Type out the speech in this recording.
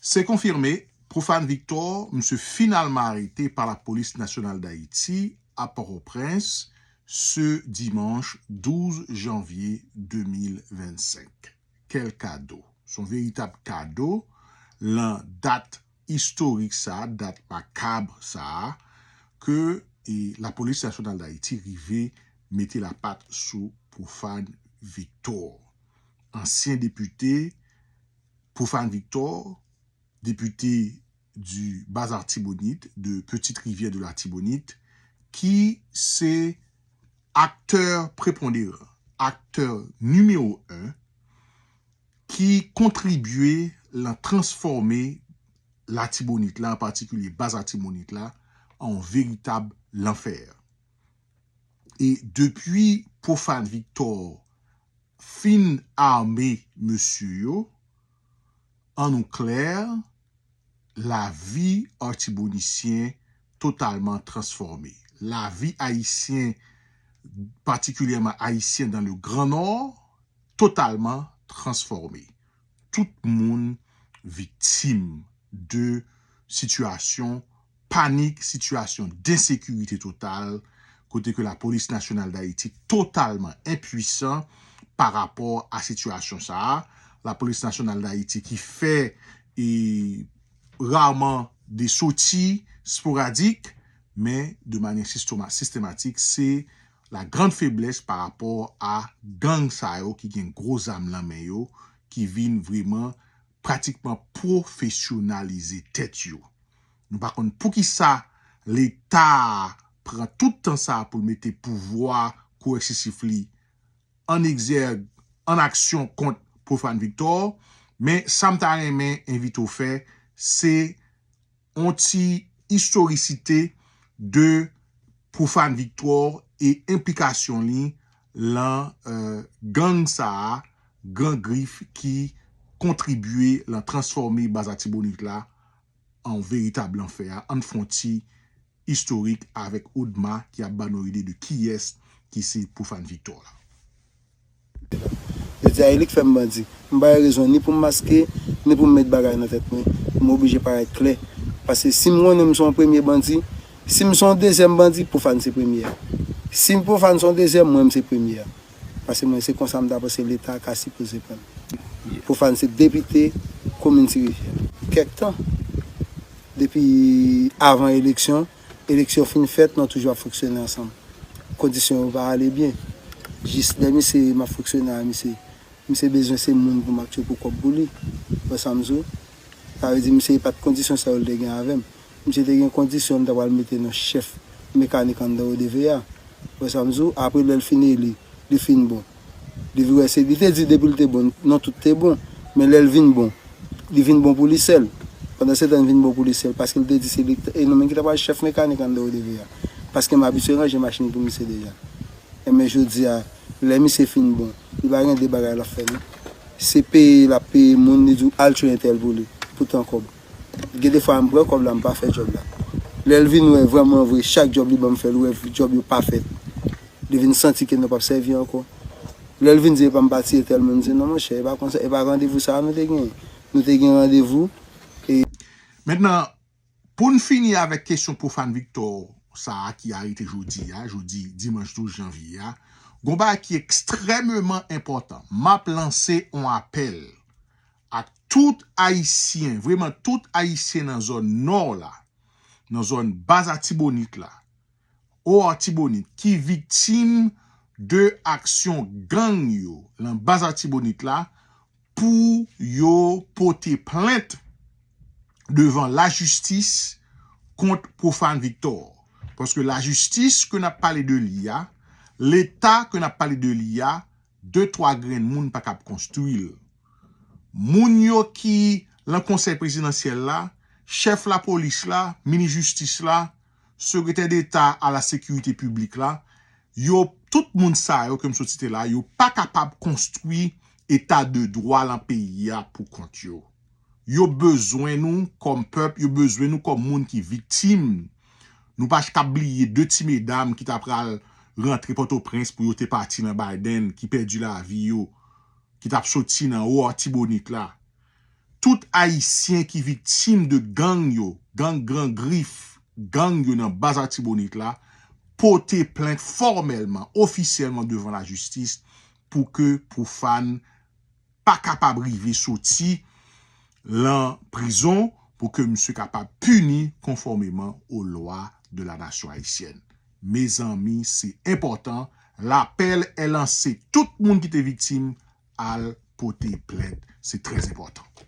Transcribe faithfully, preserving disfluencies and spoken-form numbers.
Se konfime, Profane Victor, misye finalman arete pa Lapolis Nasyonal d Ayiti a Pòtoprens, se dimanch douz janvye de mil vennsenk. Quel cadeau! Se yon veritab kado lan dat istorik sa a, dat makab sa a, ke e, Lapolis Nasyonal d Ayiti rive mete lapat sou Profane Victor. Ansyen depite Profane Victor, depite du Bas Artibonite, de Petite Rivière de l'Artibonite, ki se aktè preponderan, aktè nimewo en, ki kontribye lan transfòme Latibonit la, an patikilye Bas Latibonit la, an yon veritab lanfè. E depi Profane Victor fin ame mesye yo, an nou klè, lavi Atibonisyen totalman transfòme. Lavi Ayisyen, patikilyèman Ayisyen dans le Grand Nord, totalman transfòme. Tout moun viktim de sitiyasyon panik, sitiyasyon densekirite total, kote ke Lapolis Nasyonal d Ayiti totalman enpwisan pa rapò a sitiyasyon sa a. Lapolis Nasyonal d Ayiti ki fè e, raman de soti sporadik, men de manyè sistema-, sistematik, se la grande faiblesse pa rapò a gang sa yo ki gen gwo zam lan men yo, ki vin vreman pratikman pwofesyonalize tèt yo. Nou pa konn poukisa Leta a pran tout tan sa a pou l mete pouvwa koèsisif li an egzèg, an aksyon kont Profane Victor, men sa m ta renmen envite w fè, se yon ti istorisite de Profane Victor e enplikasyon li lan, euh, gang sa a, Gran Grif, ki kontribye lan transfòme Bas Latibonit la an veritab lanfè a. Ann fè yon ti istorik avèk Odma ki ap ba nou ide de kiyès ki se Profane Victor la. Yo di a e li k fè m bandi. M pa gen rezon ni pou m maske, ni pou m met bagay nan tèt mwen. M oblije parèt klè. Paske si m konnen m se yon premye bandi, si m se yon dezyèm bandi, Profane se premye a. Si Profane se yon dezyèm, mwen m se premye a. Paske mwen se konsa m ta panse Leta ka sipoze pran m. Profane se depite komin Ti Rivyè. Kèk tan, depi avan eleksyon, eleksyon fin fèt, nou toujou ap fonksyone ansanm. Kondisyon yo pa ale byen. Jis lè misye m ap fonksyone a misye, misye bezwen se moun pou m ap tchwe pou kòb pou li. Wè sa m di w? Sa vle di misye pa t kondisyon sa yo l te gen avè m. Misye te gen kondisyon m ta pral mete nan chèf mekanik anndan O D V A. Wè sa m di w? Apre lè l fin eli, li fin bon. Li vin wè se, li te di depi l te bon, non tout te bon. Men lè l vin bon, li vin bon pou li sèl. Pandan se tan l vin bon pou li sèl, paske l te di se li e non men ki ta pral chèf mekanik anndan O D V A. Paske m abitye ranje machin pou misye deja. Enben jodi a, lè misye fin bon, li pa gen de bagay l ap fè non. Se peye l ap peye moun, li di w al tchwe entèl pou li, pou tan kòb. Gen de fwa m pran kòb la, m pa fè djòb la. Lè l vin wè vrèman vre, chak djòb li ban m fè, li wè djòb yo pa fèt. Li vin santi ke nou p ap sèvi ankò. Lè l vin di epa m pati entèl moun, m di non monchè, e pa konsa, e pa randevou sa a nou te genyen. Nou te gen randevou. Mentnan, pou n fini avèk kesyon Profane Victor sa a ki arete jodi a, jodi dimanch douz janvye a, gon bagay ki ekstrèmeman enpòtan. M ap lanse on apèl ak tout Ayisyen, vrèman tout Ayisyen nan zòn Nò la, nan zòn Bas Latibonit la, O Latibonit, ki viktim de aksyon gang yo lan Bas Latibonit la, pou yo pote plent devan lajistis kont Profane Victor. Paske lajistis ke n ap pale de li a, Leta ke n ap pale de li a, de twa grenn moun pa kab konstwi l. Moun yo ki lan Konsèy Prezidansyèl la, chèf lapolis la, minis jistis la, sekretè deta a la sekirite piblik la, yo, tout moun sa yo ke m sot site la, yo pa kapab konstwi eta de dwa lan peyi a pou kont yo. Yo bezwen nou kòm pèp, yo bezwen nou kòm moun ki viktim. Nou pa ka bliye de ti medam ki ta pral rantre Pòtoprens pou yo te pati nan Biden, ki pèdi lavi yo, ki t ap soti nan O Latibonit la. tout Ayisyen ki viktim de gang yo, gang Gran Grif, gang yo nan Baz Latibonit la, pote plent fòmèlman, ofisyèlman devan lajistis pou ke Profane pa kapab rive soti lan prizon, pou ke misye kapab pini konfòmeman aux lois de la nation haïtienne. Mezanmi, se enpòtan. Lapèl est lancé. Tout moun ki te viktim, al pote plent. Se trè enpòtan.